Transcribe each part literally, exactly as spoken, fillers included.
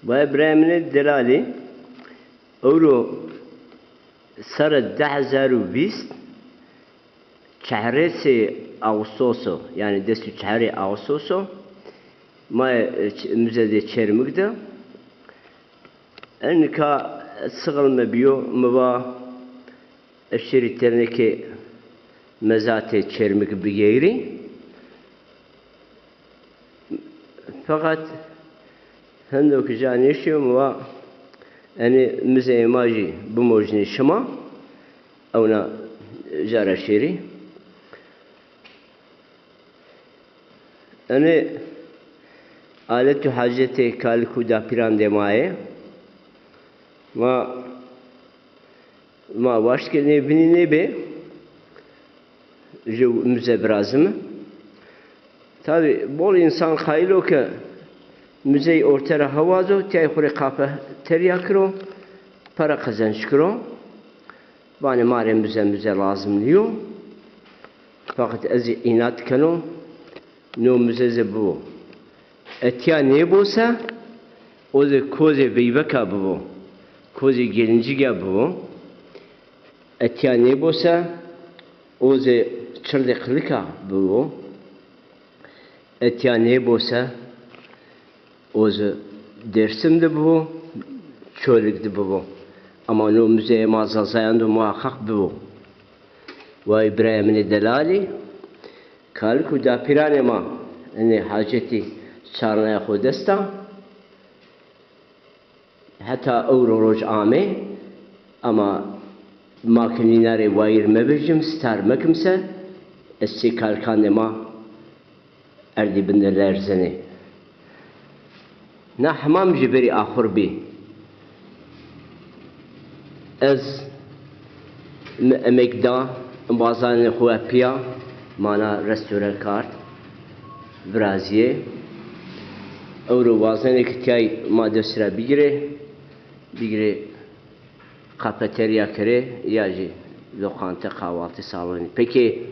Vay birayê min ê delalî, ewro serre di hezar û vîst, çehresê Ağustoso, yanî des û çehrê Ağustoso, ma, e, ç-, Muze de Çermik de. E, nika sixil mi bîyo, mi va, ez şêrî tenekê mezatê Çermik bigeyrî. Feqet hendo ke ca nêşîyo, mi va, enê mizeyê ma jî bimojnê şima, ewna ca ra şêrî. Enê alet û hacetê kalik û dapîran de ma yê. Ma Ma waşt ke nê vinî nêbê, ju muze virazime. Tabî, bol însan qayîl o ke muzey orte ra hewazo, tîyayê xo rê kafeterya kiro, para qezenc kiro. Vanê ma rê muze, muze lazim nîyo. Feqet ez zî înat keno, no muze zî bibo. Etya nêbo se, o zî kozê Veybeka bibo, kozê Gelincîga bibo. Etya nêbo se, o zî Çirdê Qilika bibo. Etya nêbo se, o zî Dêrsim de bibo, Çolig de bibo. Ama no muzeyê ma Zazayan de muhaqqeq bibo. Way birayê min ê delalî, kalik û dapîranê ma enê hacetî çarnaya xo dest a. Heta ewro roj amê, ama ma ke nîna rê wayîr mevejim, star mekim se, ez sey kalikandê ma erdî bin de lerzenê. Na hemam jî verî axur bî. Ez mi emeg da, embazanê xo pîya, ma na restore kard, virazîyê. Ewro wazenê ke tîyay ma dest ra bigirê, bigirê kafeterya kerê, ya jî loqante, kahvaltı salonî. Peki,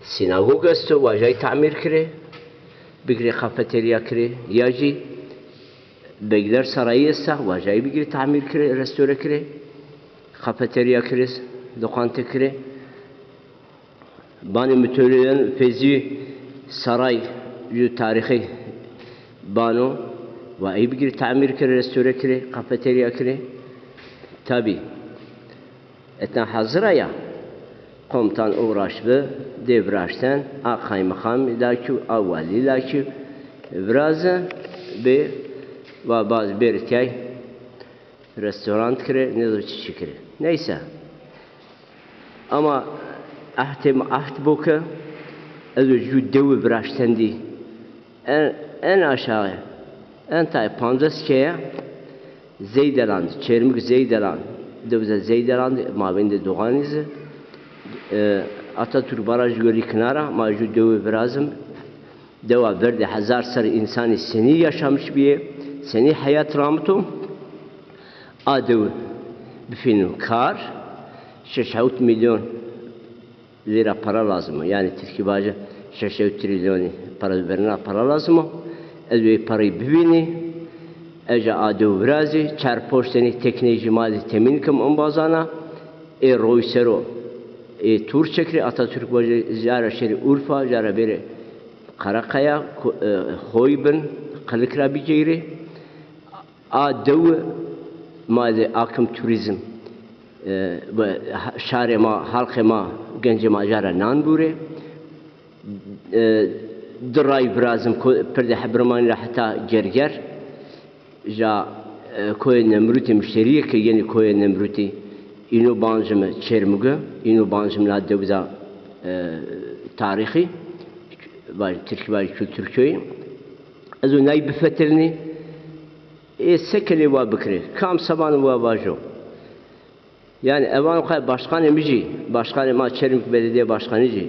Sînagog esto, wa jay tamîr kerê, bigirê kafeterya kerê, ya jî Begler Sarayî esta, wa jay bigirê tamîr kerê, restore kerê, kafeterya kerê, loqante kerê. Banê Mitolîyen Fezî Saray ju tarîxî bano, wa ey bigirê tamîr kerê, restore kerê, kafeterya kerê. Tabî, Etna hazir a ya. Komutan uğraş bi, dê viraşten, a kaymakamî lakî, a walî lakî, viraze bê, va baz bêrê tîyay, restorant kirê, nêzo çi çi kirê. Neyse. Ama ehdê mi ehd bo ke ez o ju dewi viraştendî. En, en aşağı, en tay pancas keye Zeydelan, Çermik Zeydelan, dewza Zeydelan, mabêndê Doğanî zî, e, Atatürk Baraj Gölü kenara, ma ju dewi virazim, dewa verdê hezar serrî însanî senî yaşamış bîyê, senî heyat ramito, a dewi bifînin kar, şeş hewt milyon lîra para lazim o. Yanî tirkî vaje şeş hewt trîlyonî para, verna para lazim o. Ez ey parayî bivînî, ez a dew virazî, çar poştenî tekneyê jî ma zî temîn kim embazana. Ê roy ser o, ê tur çekirê, Atatürk vaje, jara şêrê Urfa, jara bêrê Karakaya, ko-, e, Xoybin, Qilik ra bigêrê. A dewi ma de akim turîzm, e, ve ha-, şarê ma, halqê ma, gencê ma ca ra nan burê. E, di ray virazim ko-, pirdê Hebirmanî ra heta Gerger. Ja, e, Koyê Nemrutî, muşterîyê ke yenî Koyê Nemrutî, îno bancime Çermige, îno bancime na dewda, e, tarîxî, vaj-, tirkî vaj kültür köyü. Ez o nay bifetirnî, Ê se kelê wa bikirê, kam sevan wa vajo. Yanî evan xo başkanê mi jî, başkanê ma Çermik Belediye Başkanı jî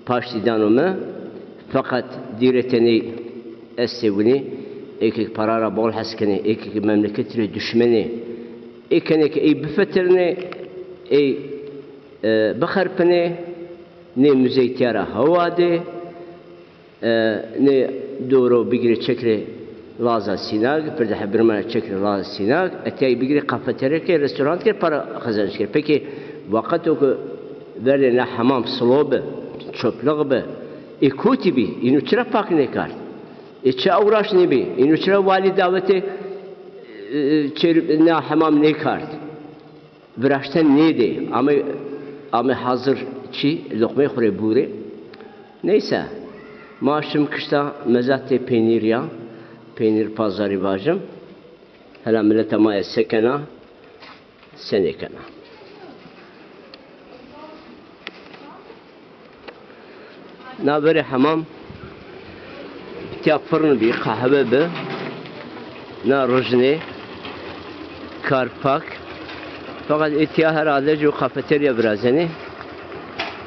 paştî dano mi, feqet dîre tenê estê winî, ê ke para ra bol hes kenê, ê ke memleketî rê duşmenê, ê kenê ke ey bifetirnê, ey, e, bixerpinê, nê muzey tîya ra hewa dê, e, nê doro bigirê çekirê Laza Sînag, pirdehê birmana çekirê Laza Sînag, etîyay bigirê kafeterya ke, restorant ke, para qezenc ke. Peki, wexto ke verdê na hemam silo bi, çöplix bi, ê kotî bî, îno çira pak nêkard? Ê çi ewraş nêbî? Îno çira walî dawetê, e, çêr-, na hemam nêkard? Viraşten nêdê. Ame, ame hazir çî, loqmeyê xwu rê bûrê. Neyse. Ma şim kişta mezatê peynîrî ya. Peynîr pazarî vajim. Hela mileta ma ya se kena, se nêkena. Na verê hemam tîya firn bî, qehwe bi. Na rijnê, kar pak. Feqet ê tîya herhalde ju kafeterya virazenê.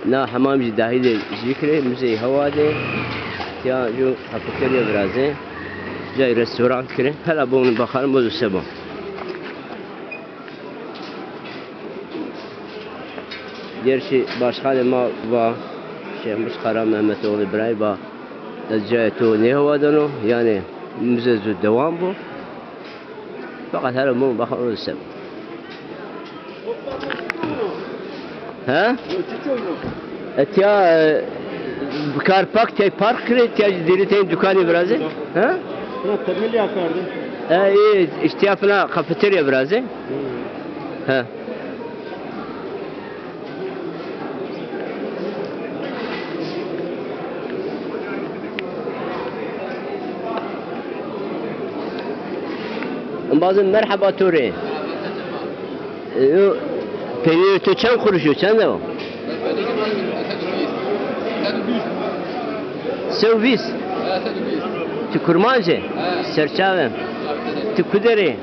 Na hemam jî dahî de zîkrê, mizey hewa de. Tîya ju kafeterya virazê. Cayê restorant kirê. Hela bimûn bakarim o se bo. Gerçi başkanê ma va, Şêxmûs Kara Mehmetoğlu Îbrahîm va, ez cayê to nêhewadeno, yanî mize zu dewam bo. Feqet hera bimûn bakarim o se bo. He? Etîya, e, kar pak tey park kirê, tîya jî dîrî tey dukanî virazê. He? Buna temel ya kardî. E, î, îşte ya fina kafeterya virazê. He. Embazin merheba to rê. E, yo, peynîrê to çend quruş o, çend o? Se û vîst. Ti kurmanc ê? Serçavem. Ti kuderê?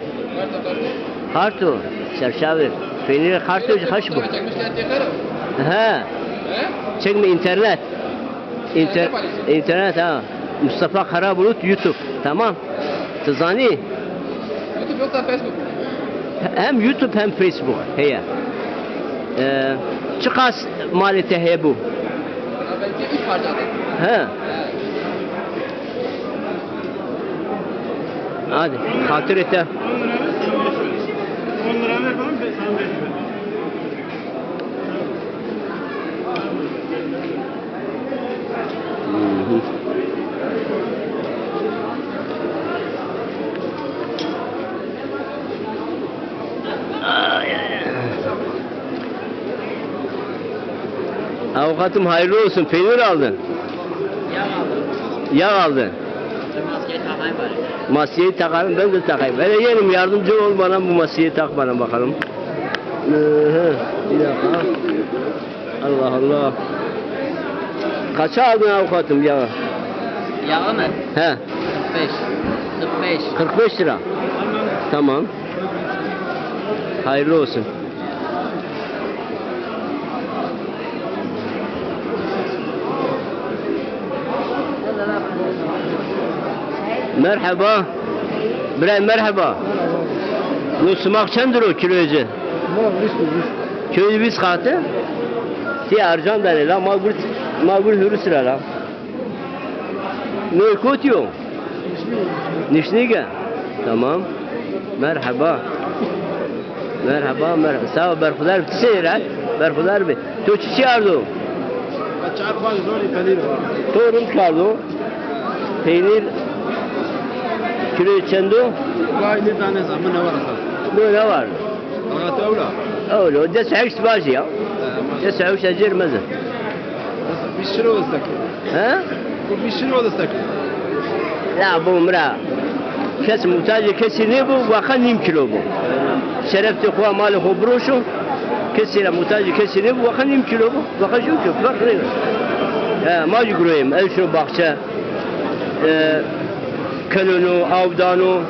Xarto. Serçavê. Peynîrê Xarto jî xeş bo. He. Çekme înternet. Înter-, înternet ha. Mustafa Karabulut YouTube. Tamam. Ti zanî? YouTube yoksa Facebook? Hem YouTube hem Facebook heye. E, çiqas malê te heye bû? Belki üç parça. He. Hadi, xatirê te. On lira ver bana, ben sana beş lira. Avukatım, hayırlı olsun. Peynir aldın. Yağ aldım. Yağ aldın. Maskeyi takayım bari. Maskeyi takalım, ben de takayım. Hele yeğenim, yardımcı ol bana, bu maskeyi tak bana bakalım. Hı hı, bir dakika. Allah Allah. Kaça aldın avukatım yağı? Yağı mı? He. Kırk beş. Kırk beş. Kırk beş lira. Tamam. Hayırlı olsun. Merheba. Birayê merheba. No simaq çend liro kiloyê ci? Simaq vîst û vîst. Kiloyê vîst qate? Ti ercan danê la, ma gur, ma gur hurus ra la. No kotî yo? Nişnîge. Tamam. Merheba. Merheba, merheba. Sağ ol, berxudar. Ti sey ra? Berxudar bê. To çiçî ardo? Çar panc zolî penîr var. To rind kardo. Peynir kiloyê çend o? Vay, nêzanê, mi nêwar. No nêwar. Ana te ewla? Ewla, des û heşt vajî ya. Des û heşt ecêr mezin. Vîst lira o destek. He? Bu vîst lira o destek. La bo mi ra. Kes muhtacê kesî nêbo, waqa nîm kîlo bo. Şeref de xo, malê xo biroşo. Kesî ra muhtacê kesî nêbo, waqa nîm kîlo bo. Waqa ju kîlo, ferq nêbo. He, ma jî guroyêm. El şino baxçe. E, kelûno, awdano,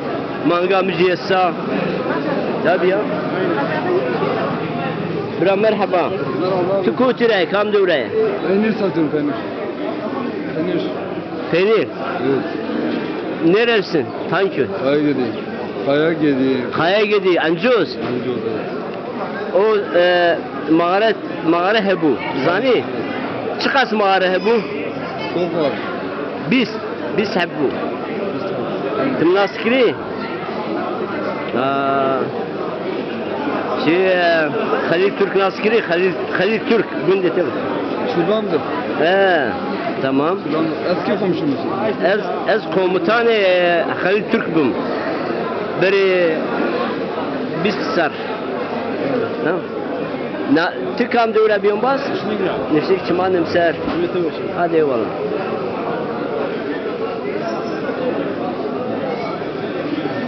manga mi jî esta. Tabii ya. Bira merheba. Merhaba. Tu kotî ra yê, kam dew ra yê? Peynir satıyorum, peynir. Peynir. Peynir. Evet. Neresin? Hangi köy? Kayagedi. Kayagedi. Kayagedi, Ancuz. Ancuz, evet. O, e, mağara, mağara hebû. Zanî? Çiqas mağara hebû? Çok var. Bîst. Bîst hebû. Tim nas kirî? Aa, şey, e, Xelîl Türk nas kirî? Xelîl, Xelîl Türk, gundê te. Şurban mı? He, tamam. Şurban mı? Eski komşumuz. Ez, ez komutanê, e, Xelîl Türk bim. Berê bîst ser. Ha? Na, ti kam dew ra bîyon bas? Nişnik ra. Nişnik çimanê mi ser. Hadi eyvallah.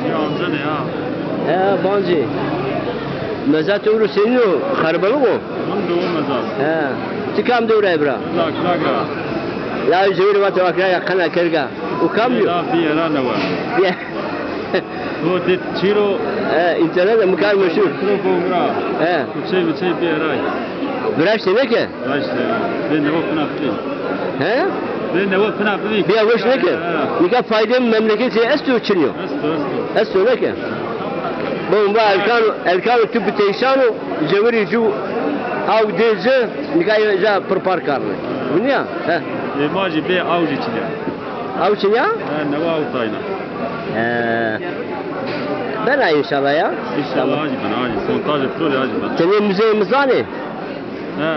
Ya amca ne ya? He, bancî. Mezat ewro senîn o? Xerbelik o? Min dewo mezat. He. Ti kam dew ra bira? Lak, lak ra. La jewrî vate vakra ya qena kerga. O kam yo? La bî era newe. Bî- To dit çîro? He, internet de mi kar meşhur. Pro kovra. He. Kuçey miçey bî eray. Viraşte neke? Viraşte. Bê newe fina fili. He? Bê newe fina fili. Bîya weş neke? He. Nika faydê memleketî esto çin yo? Esto, esto. Esto neke? Bon, va elkan, elkan tu biteyşano, cewirî cu aw dê ci, nika ja pirpar karne. Vinya? He. E, ma jî bê aw jî çin ya. Aw çin ya? He, newe aw tayna. He. Bena înşallah ya. Înşallah. Tamam. Hacî bena, hacî. Sontajê piro de hacî bena. Tenê muzeyê mi zanê? He.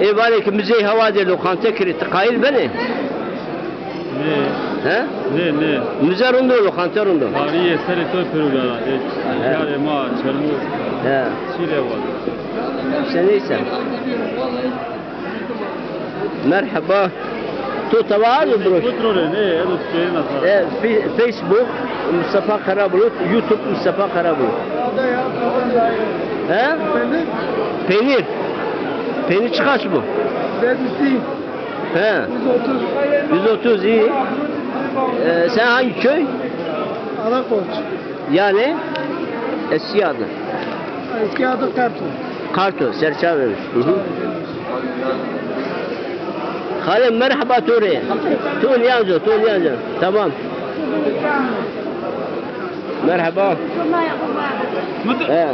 Ê vanê ki muzeyê hewa de loqante kirê, ti qayîl benê? Nê. He? Nê, nê. Muze rind o, loqante rind o. Tarîhê serê to piro bena. Ê, he, yarê ma Çermû. He. Çî rê wa. Îşte neyse. Merheba. To tewa ardo bro? Kotro re, ne, edo sperena sa. E, fe-, Facebook Mustafa Karabulut, YouTube Mustafa Karabulut. He? Peynir. Peynir çiqaş bu? He. Yüz otuz. Yüz otuz, iyi. E, sen hangi köy? Alakoç. Yani eski adı. Eski adı Karto. Karto, Serçe vermiş. Hı hı. Xalê, merheba to rê. To nîyazo, to nîyazo. Tamam. Merheba. He.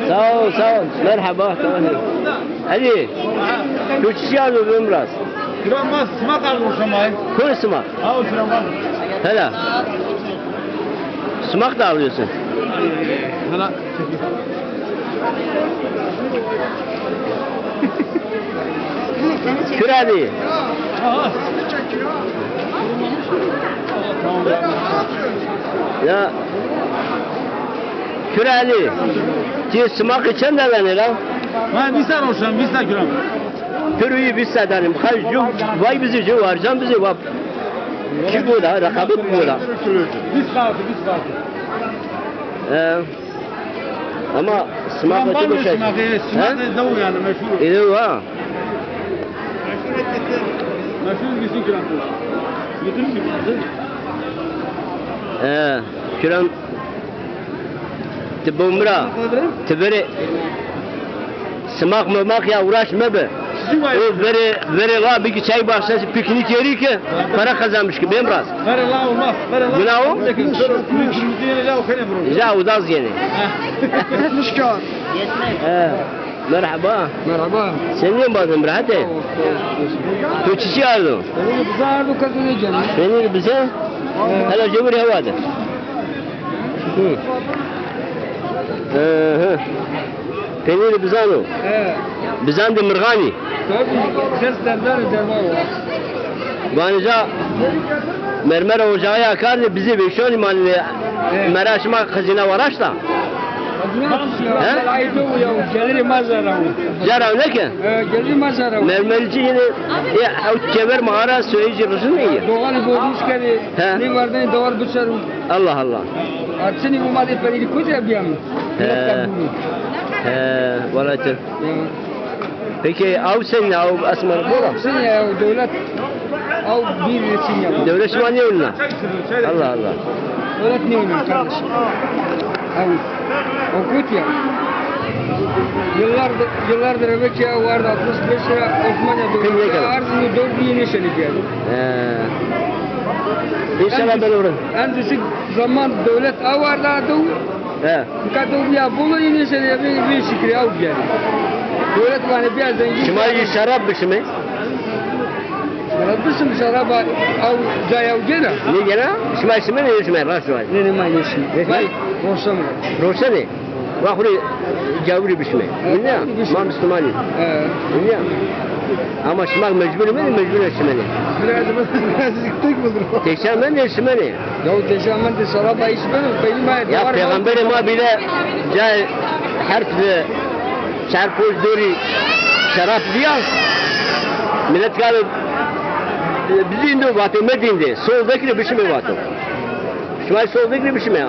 Sağ ol, sağ ol. Merheba, tamam. Hadi. To çiçî ardo bimras? Kira ma simaq ardo şima. Kore simaq? Ha, o şima. Hela. Simaq da alıyorsun. Hela. Küreli. Ya. Küreli. Ti simaqî çend danê la? Ma vîst roşan, vîst gram. Piro yî vîst danê. Xal ju vay bizi, ju arcan bizi, va. Kî bu da, rekabet bu da. Vîst kağıtı, vîst kağıtı. Ee, ama simaq da çok şey. Simaq, e, simaq da o yani meşhur. E, ha. Meşhur vîst gram. Bütün bir. Ee, kiran. Ti bo mi ra, ti verê simaq mimaq ya uğraş mebe. O verê, verê la biki çay bahçesi, piknik yeri ki para kazanmış ki, bimras. Verê la olmaz, verê la. Buna o? Peki, sor-, mümkün müdüre la o kene bro. Ya o da az yeni. Nişkar. He, merhaba. Merhaba. Sen niye bazen rahat e? Tu çiçi ardo? Beni bize ardo kazanacağım. Beni bize? Hele cebir hava de. Hı. Hı hı. Peynîrê bizan o. He. Bizan de mirxanî. Tabii, ses derdarı derman var. Vanca mermer ocağı yakar de bizi beşon imanlı. He. Mera şima xizîna waraşta. He? Ay, doğru ya, geliri ma zara. Zara ne ki? He, geliri ma zara. Mermerci yine, e, ew kever mağara söyici rızın mı iyi? Doğal bozmuş kedi. He. Ne var ne doğal bıçarım. Allah Allah. Açını bu madde peyniri koca bir yanı. He. He, wala çi. Ya. Peki, aw senî, aw esmer bora? Senî ya, dewlet, aw bir senî ya. Dewlet şima nêwina? Allah Allah. Dewlet nêwina kardeşim. Aw, o kötü ya. Yıllardır, yıllardır evet ya, vardı altmış beş lira Osmanlı dewlet. Arzını dört bin yeni şelik yani. He. İnşallah ben uğrarım. En düşük zaman dewlet avarda adı. He. Nika to bîya bolo, înê ser ya, vê, vê şikrî aw bîyarî. Dewlet vanê bîya zengîn. Şima yî şerab bişimê? Bisim şeraba ew caya ew gêna? Nêgêna? Şima şimenê, nêşimay, rast vajî. Nê, nê, ma nêşimay. Nêşimay? May roşen ra. Roşenê? Wa xwu rê cawirî bişimê. Wina? Bişimê. Ma Misliman î. He. Wina? Ama şima mecbur mendê, mecbur şimenê. Biraz, biraz tek budur. Têşa mendê, şimenê. Ya o têşa mendê, şeraba îş beno, peynî ma. Ya dewar Peyxamberê ma bîle cayê herf de çar ponc dorî şerab dîya. Milet galo bizî îndo vato, medîn de sol dekirê bişimê vato. Şima sol dekirê bişimê ha.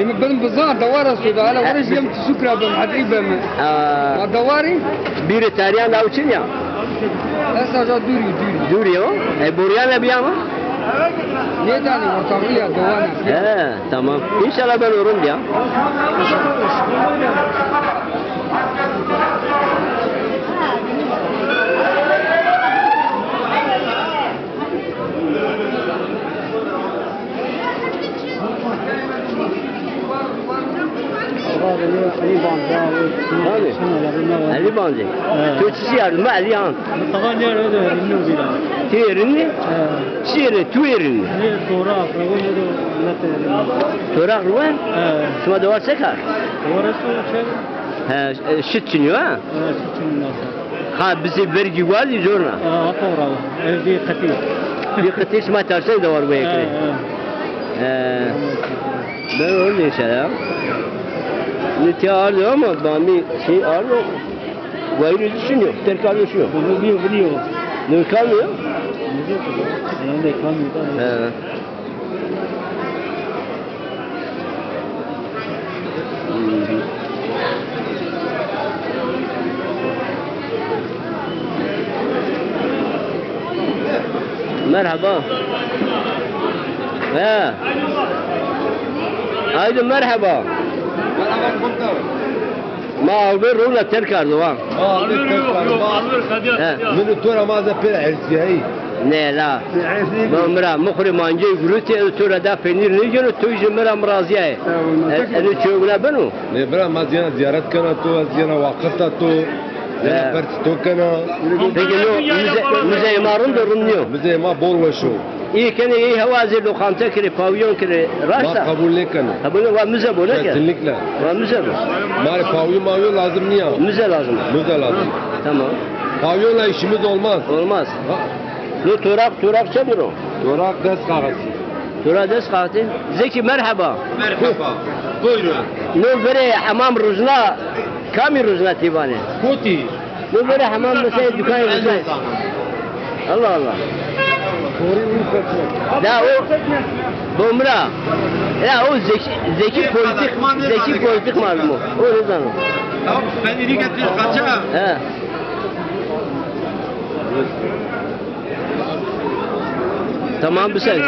Emi ben bizan dewar esto da, hala were jî yem tisukra bim, hedî bim. Aa. Ma dewarî? Bîrê tarîyan da çin ya. Esa ja dûrî, dûrî. Dûrî yo. E, borîyan de bîya mi? Nêdanî, ortaxî ya, dewan a. He, tamam. Înşallah beno rind ya. Tabii. Elî Bancî. Evet. Tu çi yardım? Elî Han. Taban yer öyle rinni bir. Ti rinni? Evet. Çi rinni? Tu rinni? Ne, doğru, bravo, ne de, ne de rinni. Toraq ruwe? Evet. Şima dewar se kar? Dewar esto şey. He, e, şit çinî yo, ha? Evet, şit çinî nasıl? Ha, bizê vergî wazî zor na. Ha, hatta orada. Ev bir qetî. Bir qetî şima tersen dewar weye. Evet, kirê. Evet. He. Ben onu neyse ya. Ne tiya ardı ama bami şey ardı. Wayırı düşünüyor. Terk ardı şu. Bu bir biliyor. Ne kalmıyor? Ne kalmıyor? He. Merhaba. He. Aydın, merhaba. Ma alver rona terk ardo ha. Ma alver terk ardo. He. Min û to ra ma ze pêr erzîyayî. Nê la. Bo mi ra, mi xwu rê manceyî gurutî, ez to ra da peynîr nêgêno, to jî mi ra mi razîyaye. E, ez çewgna beno? Nê bira, ma zîyana zîyaret kena to, ez zîyana waqita to, zîyana persî to kena. Peki no, mize, mizeyê ma rind o, rind nîyo? Mizeyê ma bol weş o. Î kenê, î hewa zê loqante kirê, pawîyon kirê, raşt a? Ma qebul nêkeno. Qebul nê, wa mize bo, neke? Kesinlikle. Wa mize bo. Ma rê pawî mawî lazim nîya. Mize lazim. Mize lazim. Tamam. Pawîyonla işimiz olmaz. Olmaz. Ha. No toraq, toraq çedir o? Toraq des kaxetî. Toraq des kaxetî. Zekî, merheba. Merheba. Buyurun. No verê hemam rujna, kamî rujna tî vanê? Kotî? No verê hemam mesela dükkan rujna. Allah Allah. Da o bo mi ra. Ya o Zekî, Zekî politik, Zekî politik malum o. O nêzano. Tamam, ben iri getir kaça? He. Tamam, bir sen.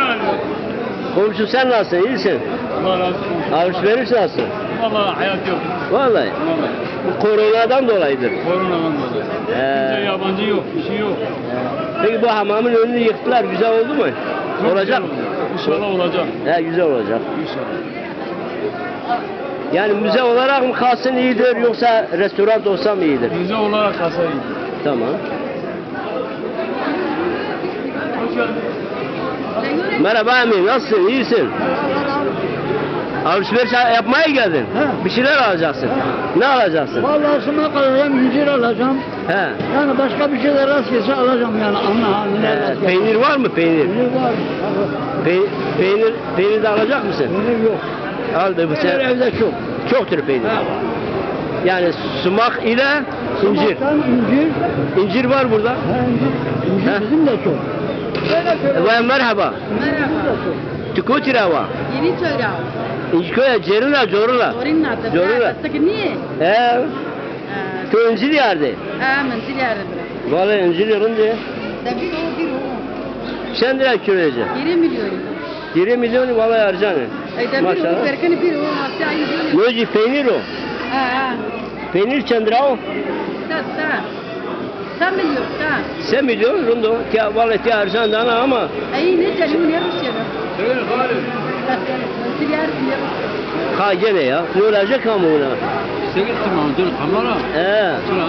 Komşu, sen nasılsın? İyisin? Allah razı olsun. Alışveriş nasıl? Vallahi hayat yok. Vallahi. Vallahi. Bu koronadan dolayıdır. Koronadan dolayı. He. Kimse yabancı yok, bir şey yok. Peki bu hamamın önünü yıktılar, güzel oldu mu? Çok güzel oldu. Olacak. İnşallah olacak. He, güzel olacak. İnşallah. Yani müze olarak mı kalsın iyidir, yoksa restoran olsa mı iyidir? Müze olarak kalsa iyidir. Tamam. Merhaba Emin, nasılsın? İyisin? Alışveriş yapmaya geldin. He. Bir şeyler alacaksın. He. Ne alacaksın? Vallahi sumak alacağım, incir alacağım. He. Yani başka bir şey de rast gelse alacağım yani. Anla ha, ne rast gelse. Peynir var mı, peynir? Peynir var. Pe- peynir, peynir de alacak mısın? Peynir yok. Al da bu sen. Peynir evde çok. Çoktur peynir. Ha. Yani sumak ile incir. Sumaktan incir. İncir var burada. Ha, incir. İncir bizim de çok. Vay, merhaba. Merhaba. Tu kotî ra wa? Yeni Köyra. Yeni Köyra, cêrin ra, corin ra? Corin ra, corin ra. Tek niye? He. Ha. Tu incirî ardê? Ha, min incirî ardê bira. Vale, incirî rind ê. De bir o, bir o. Çend lira kilo ece? Yirmi milyon. Yirmi milyon, vale, ercan ê. Ey, de bir o, maşallah. Berkeni bir o, hafta ayı bir o. No jî peynîr o? Ha, ha. Peynîr çend lira o? Sa, sa. Sa milyon, sa. Se milyon, rind o. Tiya, vale, tiya ercan dana ama. Ey, ne canım, ne Rusya'da? Siriyar, ne Rusya? Ha, gene ya. Ne olacak ama ona? Sekiz tamam, dur, kamera. He. Sıra.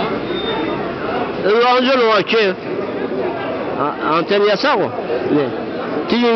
Öyle alacak o ki. A-, anten yasax o? Ne? Ti yê